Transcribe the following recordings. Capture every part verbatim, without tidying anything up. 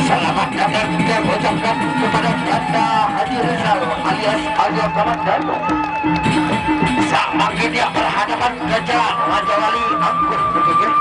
Selamat datang kita ucapkan kepada Ganda Haji Rizal alias Arya Kamandano. Samakin dia berhadapan Gajah Raja Wali Anggur Bergegeh.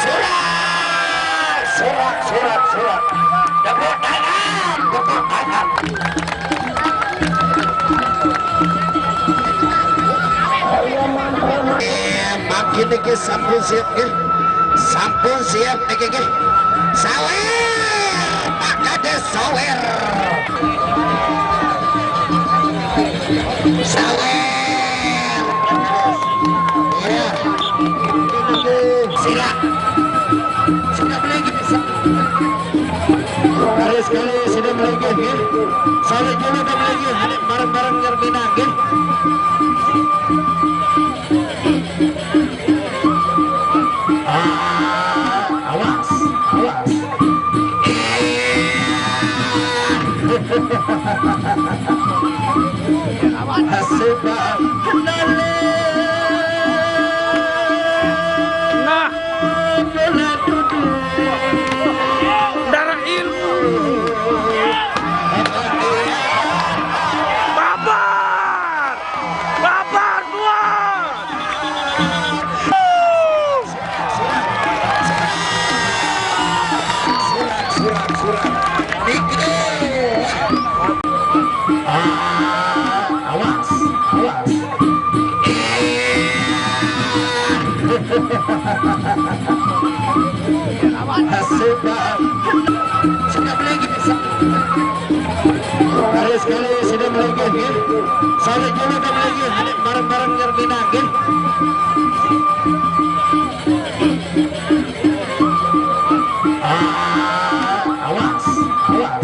Surak, surak, surak, surak. Tepuk tangan, tepuk tangan. Eh, makin iki sampun siap nggih. Sampun siap niki nggih. Sawer, Pak Kades, sawer. Sawer. Iya. Sila. Sila beli nggih. Kali sekali sila beli nggih. Sawer dulu beli nggih. Ada bareng-bareng Nirmina nggih. Ah, awas, awas. Nasib. Nah, darah ilmu. Babar! Babar, Tuan! Surak, surak, surak. Mikir. Ah, awas, awas. Sudah. Sudah beli nggih. Kali sekali sudah beli nggih. Saya juga udah beli nggih. Ada barang-barang Nirmina nggih. Ah, awas, awas.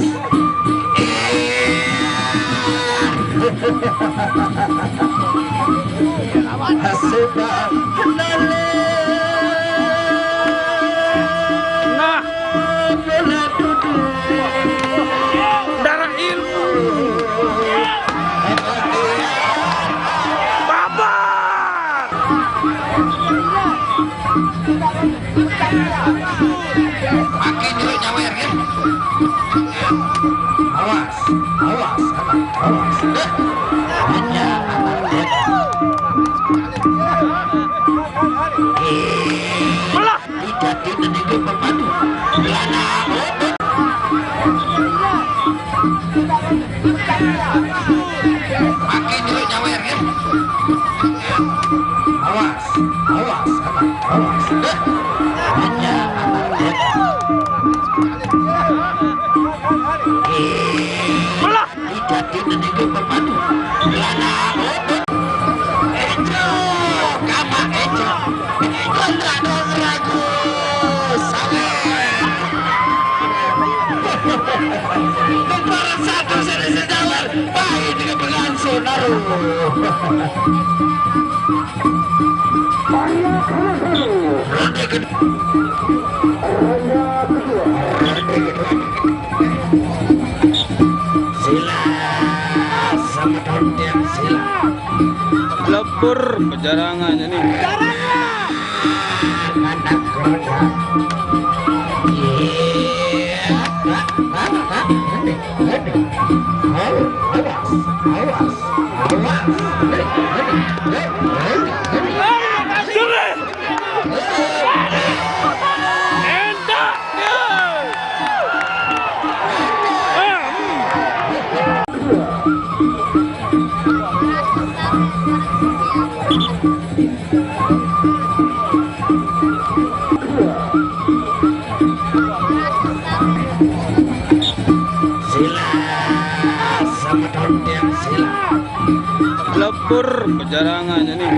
Sudah. Nah. Darah ilmu. Babar. Pakai dulu nyawer ya. Awas, awas, awas. Eh, hanya anak. Belah. Dadi niki pepadu. Lana opo? Pakai dulu nyawer ya. Awas, awas, awas, awas. Eh, hanya anak. Belah. Dadi niki pepadu. Lana opo? Ejo, kama ejo. Kontra dong ragu. Sawer. Nomor satu seri sejawer. Baik dengan berlangsung. Naruh. Ronde kedua. Sila, sama daun tiang sila. Lebur pejarangannya nih. Anak kerja. Iya. Awas, awas, awas. Ber, bejarangan ni.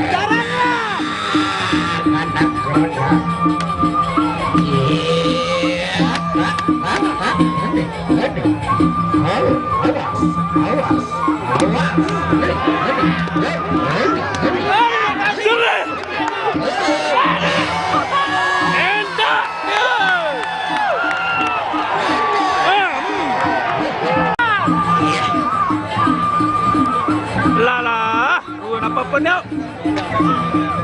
Lalah, oh, napa penyau?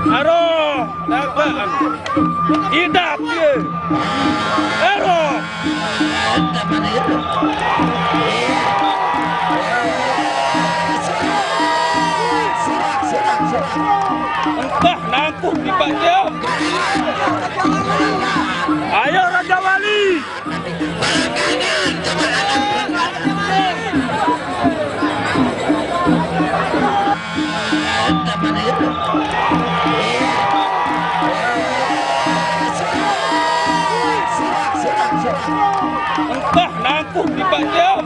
Aroh, dapat. Idap dia. Aroh. Entah nangkuh di Pak Jam. Ayo Raja Wali. Entah nangkuh di Pak Jam.